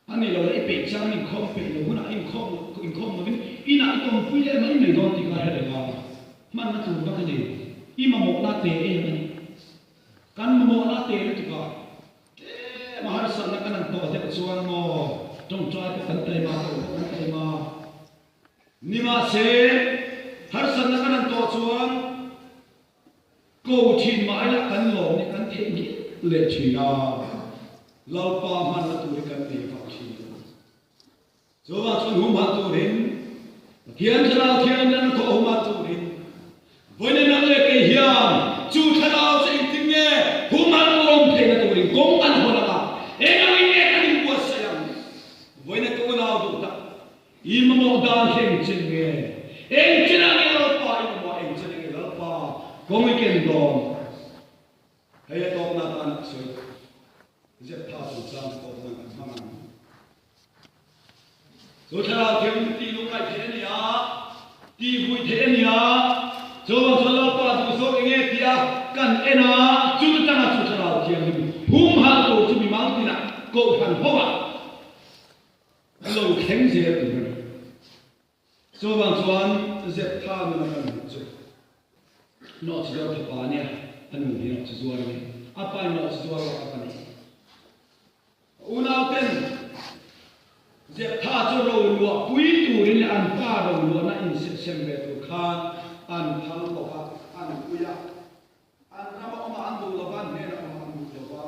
A nih loh leh i peih chiang in inkhawm peih lo hunah inkhawm inkhawm lovin inah i tawmpui leh mai mai dawn tih kha a hre leh vang a. Hmanna tur vak a ni. I mamawhna te em a ni. Kan mamawhna te lutuk a. Tlem a harsatna kan han tawh deuh chuan maw tawngtai pawh kan taima tawh pawh kan taima. Nimahse, harsatna kan han tawh chuan ko thin mah ila kan lawm nih kan theih ngil leh thin a, Lalpa hmanna tur hi kan nei vak thin lo. Chuvang chuan humhalh turin Pathian Thlarau Thianghlim an thawh humhalh turin vawiin nang leh kei hian chu Thlarau chu engtin nge humhalh tur awm theihna turin kawng kan hawn ang a, eng angin nge kan inbuatsaih ang? I mamawh dan hi eng chen nge? Eng chenah nge Lalpa i mamawh eng chenah nge Lalpa kawng i ken dawn? Hei a tawpna atan a sawi zep tha chungchang chu tawpna kan hmang ang. Chu thlarau thianghlim tih lungngaih theih a ni a, tih vui theih a ni a, chuvang chuan Lalpa duh zawk eng nge tia kan en a, chu atanga chu thlarau thianghlim humhalh tur chu mimang tinah kohhran hovah lo thleng zel tur a ni. Chuvang chuan Zeptha nuna kan hmuh chu nawhchizuar fapa a nia, a nu hi nawhchizuar a ni, a pa in nawhchizuar lo tak a ni. A unauten Zeptha chu roluah pui turin leh an pa roluahna insehsem ve tur khan an phal lo va, an pui a. An rama awmah an duh lo va, an hnena awmah an duh lo va,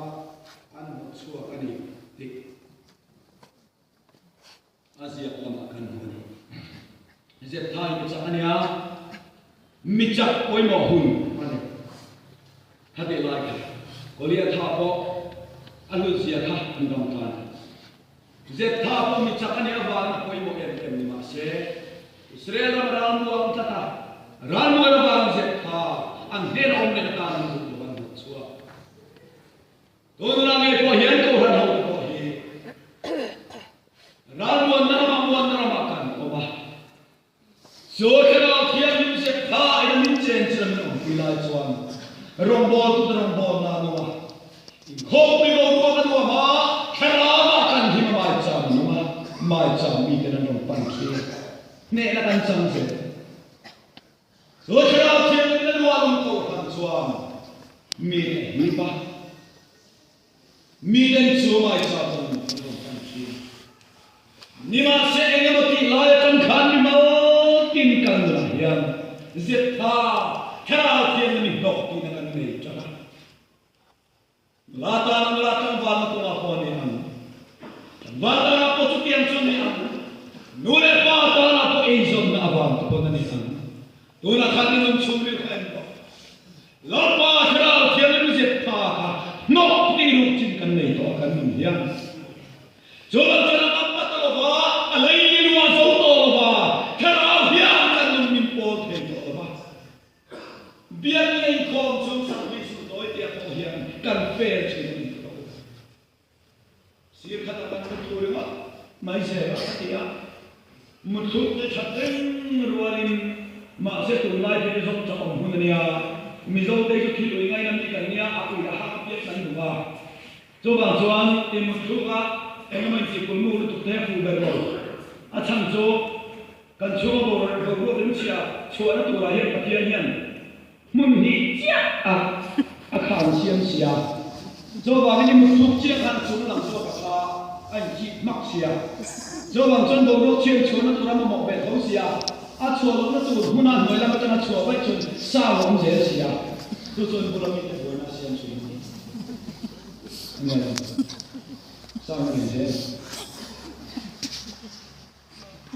an hnawtchhuak a ni tih. A ziak lamah kan hmu a ni. Zeptha hi michak a nia, michak pawimawh hun a ni. Khatih lai kha Goliatha pawh a hlut zia kha an ram tan a. Zeptha pawh michak a nih avangin a pawimawh em em ni mahse, Israel ram ralmuang tlat a, ralmuan avangin Zeptha an hnen a awm leh atan an duh lo an hnawt chhuak. Tunla ngei pawh hian Kohhran hote pawh hi ralmuanna ramah muanna ramah kan awm a. Chu Thlarau Thianghlim zep tha in a min chen chin a min awmpui lai chuan rawngbawltute rawngbawlna an awm a. Inkhawmpui boruak a nuam a, Thlarauah kan him a maicham an awm a, maicham miten an rawn pan khi hnehna kan chang zel. Chu Thlarau Thianghlim na luah lung Kohhran chuan mite a hip a, miten chu maicham chuan an rawn pan thin. Nimahse eng emaw tih lai atang khan mi mal tin kan nunah hian Zeptha Thlarau Thianghlim i hnawk tihna kan nei tan a. Nula tana nula tlangvalna kawngah pawh a ni ang. Tlangval tana pawh chutiang chu a ni ang. Nu leh pa tana pawh eizawnna avang te pawn a ni ang. Tunah khan i nun chhungril kha en rawh. Lalpa Thlarau Thianghlim zet pha kha hnawk tih ruk chin kan nei tawh a kan nun hian. Chu lo chuan a ngam ta lo va, a lei ni luah zo tawh lo va, Thlarau hian kan nun min pawl thei tawh lo va. Biakinn a inkhawm chung Sakhi Suhtawi tia pawh hian kan fel thin a ni tawh lo. Sir khat a kan mutthlu ringawt mai zel a, a ti a. Mutthluk te that reng rualin mahse tunlai phei chu zawng chak awm hun a nia. Mizo te chu thil ui ngaina mi kan nia, a ui a hak apiang kan duh a. Chuvang chuan i mutthluk a eng emaw inchikul mu lutuk te a fuh ber lo. A chhan chu Kan chhunga boruak boruak rimchhia chhuahna turah hian Pathian hian hmun hnih chiah a a khan siam si a. Chuvangin i mutthuk chiah khan a chung lang chhuak a kha a inchip hmak si a. Chuvang chuan boruak chhiar chhuahna tur a mamawh ve tho si a, a chhuah lohna tur hmuna hnuai lam atanga chhuah vaih chuan sa lawm zel si a. Chu chuan bula mite buaina a siam thin a ni. Enge lo? Sa a nei zel.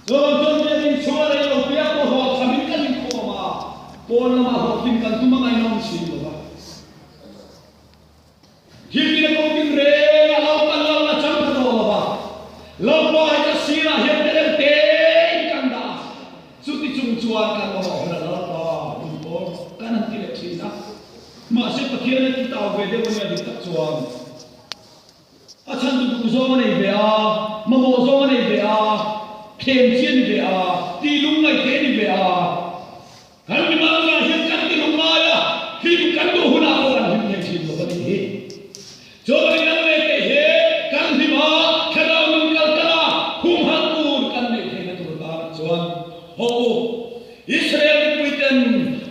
Chuan chuan biakinn chhunga rei lo piah pawh hlawhchhamin kan inkhawm a, pawn lamah hlawhtlin kan tum a ngaihnawm si lo va. Thiltin a kotin reng a lo kal lo na chang kha tawh lo va, Lalpa hi ka sirah hian te reuh tein kan dah a, chuti chung chuan kan mamawh hun a Lalpa min pawl kan han ti leh thin a. Mahse Pathian a titau ve deuh a nia dik tak chuan. A chhan chu duh zawng a nei ve a, mamawh zawng a nei ve a, thlem chi a ni ve a, tih lungngaih theih a ni ve a. Kan mimal-ah hian kan ti lungngai a, hlim kan duh hunah pawh kan hlim thei thin lo a nih hi. Chuan kan leh teh he kan hlim a, thlarau nun kal tlang a, humhalh tur kan neih theihna tur tan chuan haw u. Israel mipuiten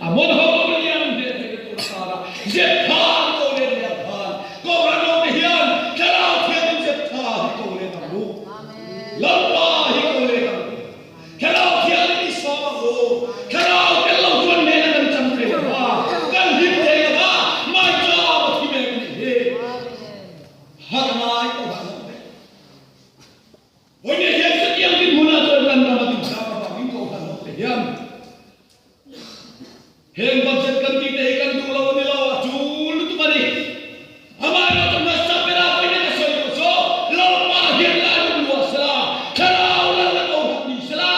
a hmun ho lian ve theihna tur atana Jephtha an ko let leh ang khan Kohhran ho te hian Thlarau Thianghlim Jephtha hi ko let ang u. Lalpa hi ko let ang u. Thlarau Thianghlim i sawm ang u. Thlarau tel lo chuan hnehna kan chang thei lo va, kan hlim thei lo va, Maicham a thi mek a nih hi. Harh ngai Kohhran ho te. Vawiin hian chutiang dinhmunah chuan kan ram a dinchang avangin Kohhran ho te hian heng budget kan tih te hi kan duh lo a ni lo, a tul lutuk a ni. Amaherawhchu hmasa bera vawiin ka sawi duh chu Lalpa hian lai min luah sela, Thlarau Lalna Kohhran ni sela.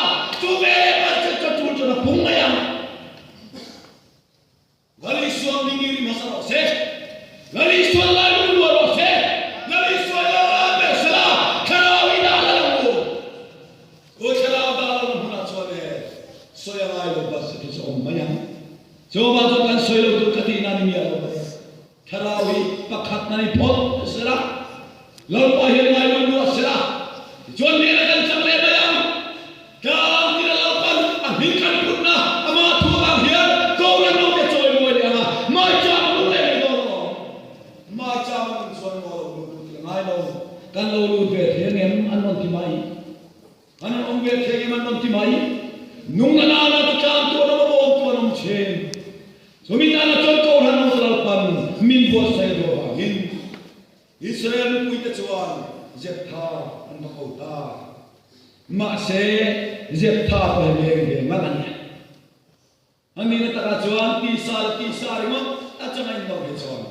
Chuvang chuan kan sawi lo tur ka tihna ni miah lo mai. Thlarau hi pakhat na ni phawt sela, Lalpa hian ngailung luah sela, tichuan nena kan chak leh mai ang. Tlang tina Lalpan a hming kan putna amah thu avang hian Koran lo te chawi mawi leh ang a, Maicham a nung leh mai dawn alawm. Maicham a nun chuan maw lo lut lut tih a ngai lo. Kan lo lut ve thei angem an rawn ti mai. An rawn awm ve thei angem an rawn ti mai. Nung na nana chu tlang tu an awm a, bawm tu an awm thin. Chumi tana chuan Koran lo Lalpan min buatsaih duh avangin Israel mipuite chuan Jephtha an va ko ta. Mahse, Jephtha pawh hi leng ve ngat a ni. A nihna takah chuan tisa leh tisa ringawt atanga inlo hi chuan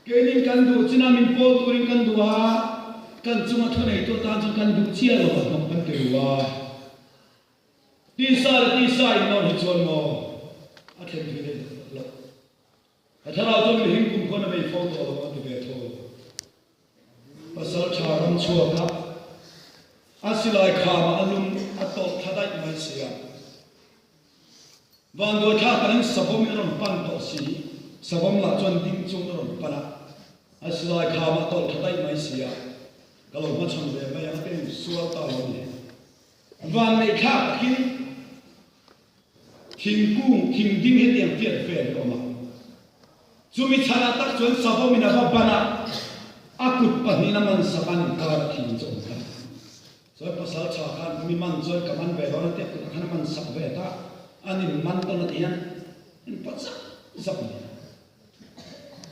keinin kan duh chinah min pawl turin kan duh a, kan chunga thuneitu atan chuan kan duh chiah lo va hnawk kan ti ru a. Tisa leh tisa inlo hi chuan maw a thlen thui daih lo. A thlarau chuan mihring kum khuan a bei fo tawh lo a ti ve tho. Pasal tha ram chhuak a, a silai khamah a lum a tawlh thla daih mai si a. Vanduai thlak takin savawm in a rawn pan tawh si, savawm lah chuan ding chung a rawn pan a, a silai khamah a tawlh thla daih mai si a, ka lo hmachhawn ve mai ang a ti sual ta lo a ni. Vanneih thlak takin Thingkung, thing ding hetiang tiat vel hi a awm a. Chumi chhanah tak chuan savawmin a va ban a, a kut pahnihin a man sak a, an inkar a thing chu a awm ta. Chuan pasal tha khan mi man chuan ka man ve dawn a tia kutah khan a man sak ve ta, an in man tawn a ti hian an pawt zap zap mai a.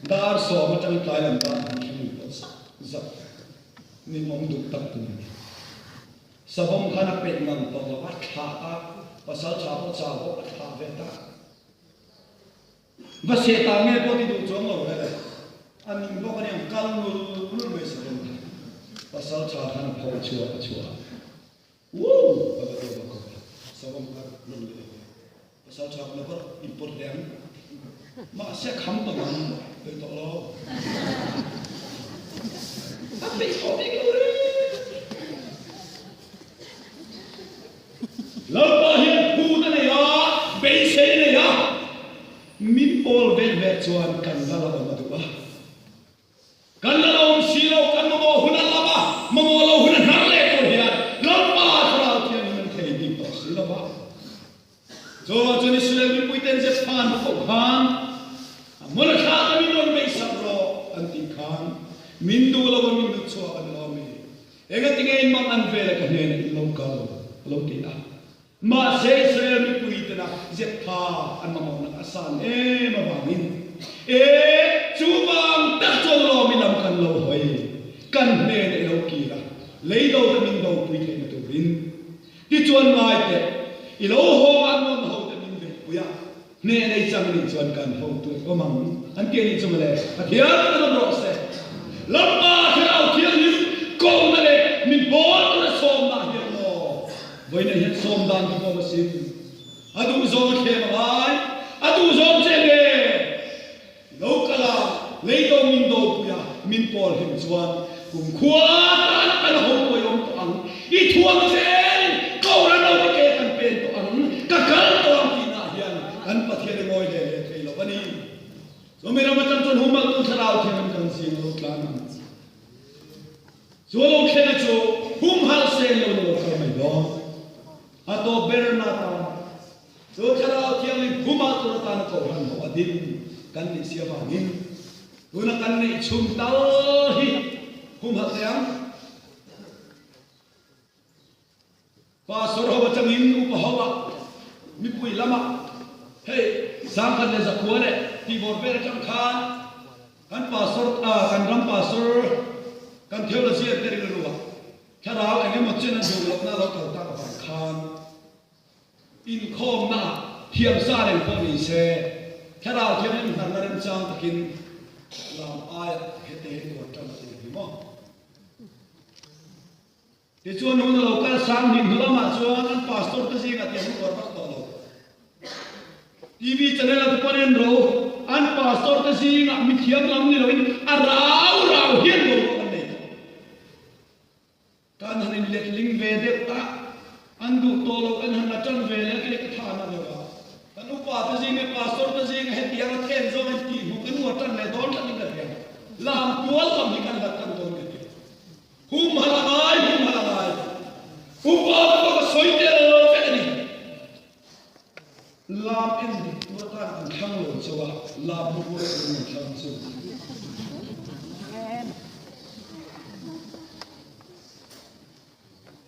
Dar sawm atangin tlai lam dar an thleng in pawt zap zap nin awm duh tak tur a ni. Savawm khan a peih ngang tawh lo a, thlah a, pasal tha pawh chau bawk a thlah ve ta. Va seh ta nge pawh ti duh chuang lo le, a ning bawk a niang kal nul nul mai savawm kha. Pasal tha khan a pho a chhuah a chhuah a, Woo! A va deuh a kawp a, savawm kha rawn leh ve. Pasal tha kha va inpawt leh ang. Mahse kham tawh ang, peih tawh lo. A peih tawh bik lo reng. Lalpa hian phut a nei a, beisei a nei a, min pawl vet vet chuan kan la la awm a duh a. Kan la lo awm si lo, kan mamawh hun a lam a, mamawh lo hun a hnar leh tur hian Lalpa Thlarau Thianghlim an thei bik tawh si lo va. Chuvang chuan Israel mipuiten Jephtha-an va koh khan, A hmun a thlah ta min rawn beisak rawh an tih khan, Min duh lo a min lut chhuak an lo mi? Engatinge in mang an vel a ka hnenah in lo kal? a lo ti a. Mahse, Israel mipuitena Jephtha an mamawhna a san em avangin, E, chuvang tak chuan lawm i lam kan lo hawi, kan hnenah i lo kir a, lei do te min dopui theihna turin. Tichuan ngai teh, i lo hawng a nawn ho te min beihpui a, hneh nei chang nih chuan kan hotu awm ang an ti a nih chu mawle. Pathian kan awm rawh se. Lalpa Thlarau Thianghlim kohna leh min bawl tura sawmna hian maw vawiinah hian sawm dan chu pawm a sim. A duhzawng a thlem a ngai, a duhzawng che nge lo kal a, lei do min dopui a, min pawl hlim chuan kumkhua tan kan hotuai awm tawh ang, i thuam zelin Kohhran lo te ke kan pen tawh ang, ka kal tawh ang tihna hian kan Pathian i ngawi hle hle thei lo a ni. Chumi ram atang chuan humaltu thlarau thiam in kan zing a lo tlan ang. Chu a lo thlen a chu humhalh seng lo in a lo kal mai dawn. A tawp ber na tan Chu Thlarau Thianghlim khumah tur atana Kohhran ho a din kan nih si avangin tuna kan neih chhun tal hi humhalh teh ang. Pastor ho atangin upa ho ah mipui lamah hei 1000 leh 900 leh tihbawr vel atang khan kan pastor kan ram pastor kan theologian te rilru ah thlarau engemaw chen a duh lohna a lo kal tak avang khan Inkhawmna ah thiamsa reng pawh ni se, thlarau thianghlim hnarna remchang takin lam aiah hete hi tuar tan a ti hi maw? Tichuan hun a lo kal sang hnih hnu lamah chuan an pastor te zingah tiang an uar vak tawh lo. TV channel a te pawn en ro, an pastor te zingah mithiam lam ni loin a rau rau hian boruak an nei tawh. Kan han inletling ve deuh a, an duh tawh lo, an han la tan ve leh a, kei ka tha na deuh a. Kan upa te zing leh pastor te zing hetiang a then zawng in tih hmuh kan uar tan leh dawn tlat in ka hria. Lam kual lam hi kan hlat tan dawn ka ti. Humhalh a ngai, humhalh a ngai. Upa te pawh ka sawi tel lo vek a ni. Lam en dik tur atan an thlang lo chauh a, lam ru rual turin an thlang chauh.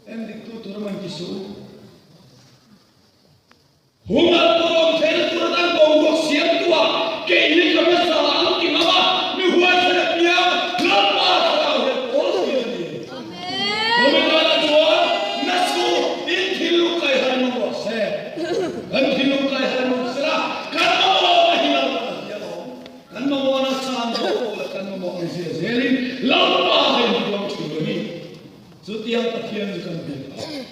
En dik tu tur a man ti suh u. Hungal tur awm theihna tur atan boruak siam tuah kei hi ka hmasa ang ti ngam a, mi huaisen apiang Lalpa thlarau hian pawl thin a ni. Chumi tanah chuan Nasu in thillu kai har mamawh se, kan thillu kai har mamawh sela kan mamawhna hi Lalpa a hria awm. Kan mamawhna san zawh pawh leh kan mamawh ang zia zelin Lalpa a inpuang thin a ni. Chutiang Pathian chu kan biak a.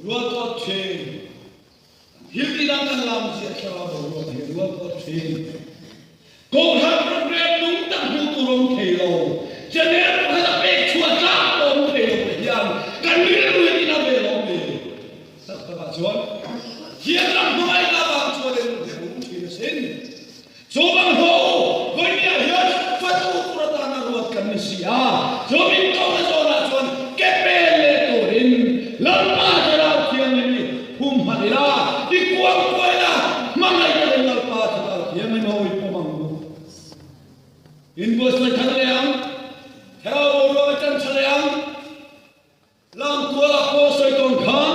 Rual kawt thin. Thil ti dang kan lam ziah thlarau boruak hi rual kawt thin. Kohhran program nung tak hmuh tur awm thei lo, channel pakhat a pek chhuah tlak pawh awm thei lo te hian kan rilru hi tina ve lo ni. Tak takah chuan thiam lam hmangaihna vang chuan rilru hi a rum thin asin. Chu bang ho vawinia hian fatu tur atana ruat kan ni si a, chu min kohna zawnah chuan ke pen leh turin Lalpa Thlarau Thianghlim i humhalh ila, i kuang kuai la, hmangaih takin Lalpa Thlarau Thianghlim ho i pawm ang u. Inbuatsaih thar leh ang, Thlarau boruak i tan tha leh ang, Lamkualah pawh sawi tawn khan,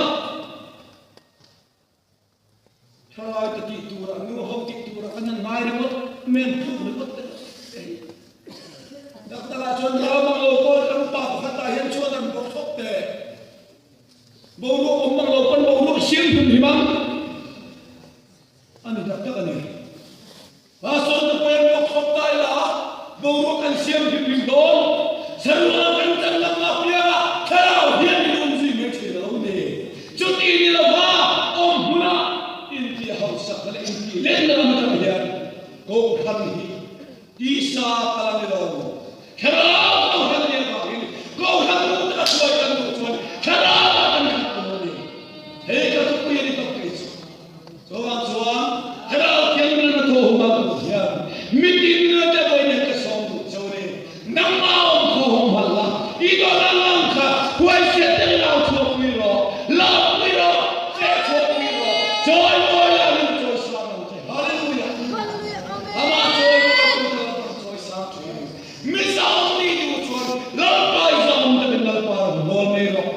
Thalai te tih turah, nu ho tih turah kan han ngai ringawt, men tluk ringawt te te hi. Daktar ah chuan ram ang lo kawl kan upa pakhat ah hian chuan an bawk thawk te. Boruak awm ang lo pawn boruak siam hlum him ang. A ni tak tak a ni. Pastor te pawh an bawk thawk ta ila a, boruak an siam hlim hlim dawn. Sarual kan chan lam a piang a, thlarau hian min um zui mai thin a lo ni. Chuti ni lova awm hmuna intih hausak leh intih lenna lam atang hian Kohhran hi tisa kal a ni lo. Thlarau Kohhran a nih avangin Kohhran duh taka hruai kan duh chuan thlarauah kan khat tur a ni. Hei ka thupui a ni tawp kei chu. Chuvang chuan Thlarau Thianghlim a thaw hum a duh hian mitin te vawiin ka sawm duh cho ni. Nangmah awm khaw hum halh la, i dawn ang ang kha huaisen deuhin au chhuahpui rawh, lâkpui rawh, cheh chhuahpui rawh, chawi mawi la min chawi sang ang che. Hallelujah! Amah chawi mawi tu te Lalpan chawi sang thin. Mi zahawm ni duh chuan Lalpa i zahawm deuhin Lalpa rawn bawl mai rawh.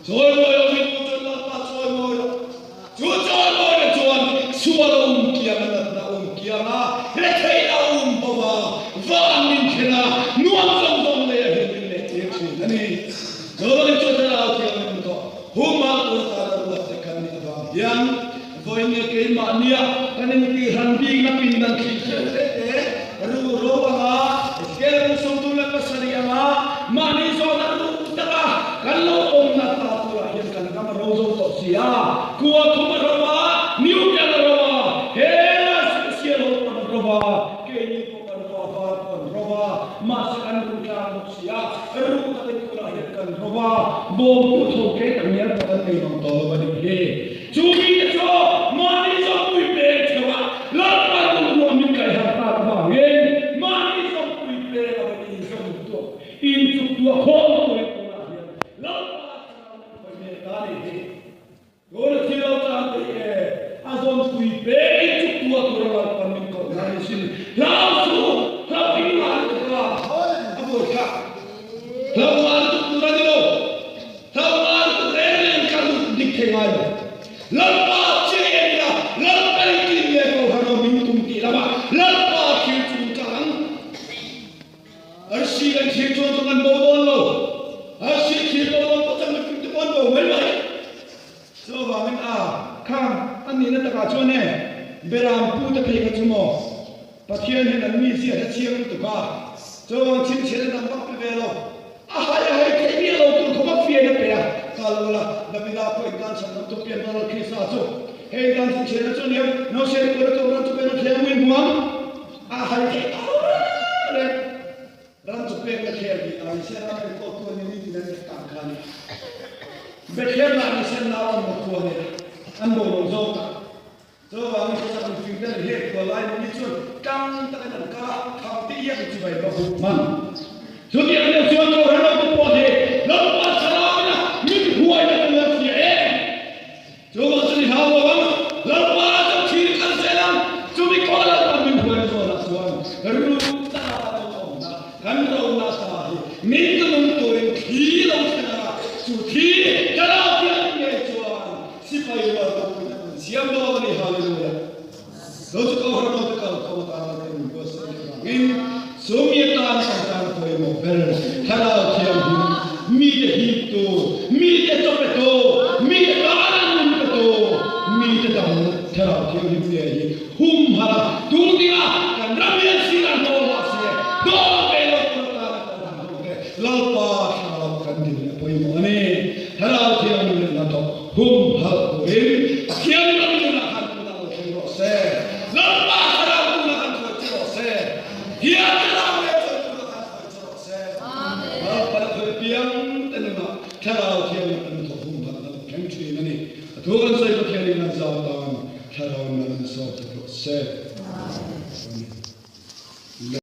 Chawi mawi lo min duh chuan Lalpa chawi mawi lo. Chu chawi mawina chuan sual a um kiang a, natna a um kiang a, retheihna a um bo a, van min thlen a, nuam zawng zawng lei a hian min leh tir thin a ni. Chuvangin chu Thlarau Thianghlim tawh humhal tur atana ruat te kan nih avang hian vawiin keimahnia kan intihran bikna pindan thli hreuh te te ruhro anga Kel 27 anga mahni zawhna duh taka kan lo awmna ta turah hian kan ram a ro zo tawh si a, kua thum a ro a, Newton a ro a, he lai special ho pawh an ro a, keini pawh kan ro a, var pawh an ro a, mahse kan ru tlang bawk si a, ru takin tunah hian kan ro a, bawm put ho ke tak ngial pawh kan nei mang tawh lo a nih hi. Chu mite chu mahni zawmpui peng theuh a, Lalpa duhnuam min kaihharh tak avangin mahni zawmpui peng a va inzawm tuah, inchuk tuah khawm turin tunah hian Lalpa thlarau min khawih mek ta a nih hi. Tuna thil lo tan thei e, a zawmpui peng inchuk tuah tura Lalpa min koh na ni sin. Hlau suh, hlau in ngah lutuk a, a buaithlak. Hlau ngah lutuk tur a ni lo. Tlangval tu reng reng ka lut dik thei ngai lo. Lalpa chiah i en ila, Lalpa i tlin leh ko han awm in tum tih lamah Lalpa thil chung tlang ang. Arsi kan thlir chuan chu kan bo dawn lo. Arsi thlir bo dawn pawh chuan mipui te pawh an bo mai mai. Chuvangin a, khang a nihna takah chuan e, Beram pu te phei kha chu maw? Pathian hian an mizia hi a chiang lutuk a, chuvang chhinchhiahna dang vak pe ve lo. A hai a hai theih miah lo tur khawp a fian a pe a, kal ula, Davida pawh in tan chhan lam chu pian dawn lo Krista chu hei tan chhinchhiahna chu aniang, Nausei pawh chu ram chu pen a thleng muin hmuam a hai theih tho reng. Ram chu pek na khel bik a, Isua ram enkawl tu a ni ni tin an rak tang kha a ni. Bethlehem ah Isua nau an ma khua a ni. An bo lo zawk tak. Chuvangin khawsak mifing te an hek kual lai ni chuan tang takin an kal a, kham te iak in chibai va huk hman. Chutiang deuh chuan Kohhran ho te pawh hi Lalpa thlarauin a min huaina kan lo hria em? Chuvang chu ni hau lo ang, Lalpa chu thil kal zel ang, chumi kawng Lalpa min huaina zawnah chuan ruk taka lo awmna kan rona ta hi min tunung turin thli lo thleng ang a, chu thli thlarau thianghlim ngei chuan Sipai rual ka pui tak an siam dawn a ni, Hallelujah! Zo chu Kohhran ho te kal khawm atana kan inbuatsaih leh vangin chu mi atana kan tan pawimawh ber Thlarau Thianghlim, mite hiptu, mite chawpetu, mite tana nun petu, mite dang Thlarau Thianghlim nge hi humhalh a, tung dinga kan ram hian sir an haw mah se, dawn ve lo tur atana Kohhran ho te Lalpa Thlarau kan din leh pawimawh a ni. Thlarau Thianghlim leh hnathawk Humhalh turin Pathian ram nunah khan tunah lo thleng rawh se. Lalpa Thlarau tunah khan hruai che rawh se. Hian Thlarau leh chuan tunah khan hruai che rawh se. Lalpa na khawi piang te nunah Thlarau Thianghlim an thawk humhalh na lo thleng thin a ni. A thu kan sawi Pathian in an zau tan Thlarau in an sawm sak rawh se. Amen.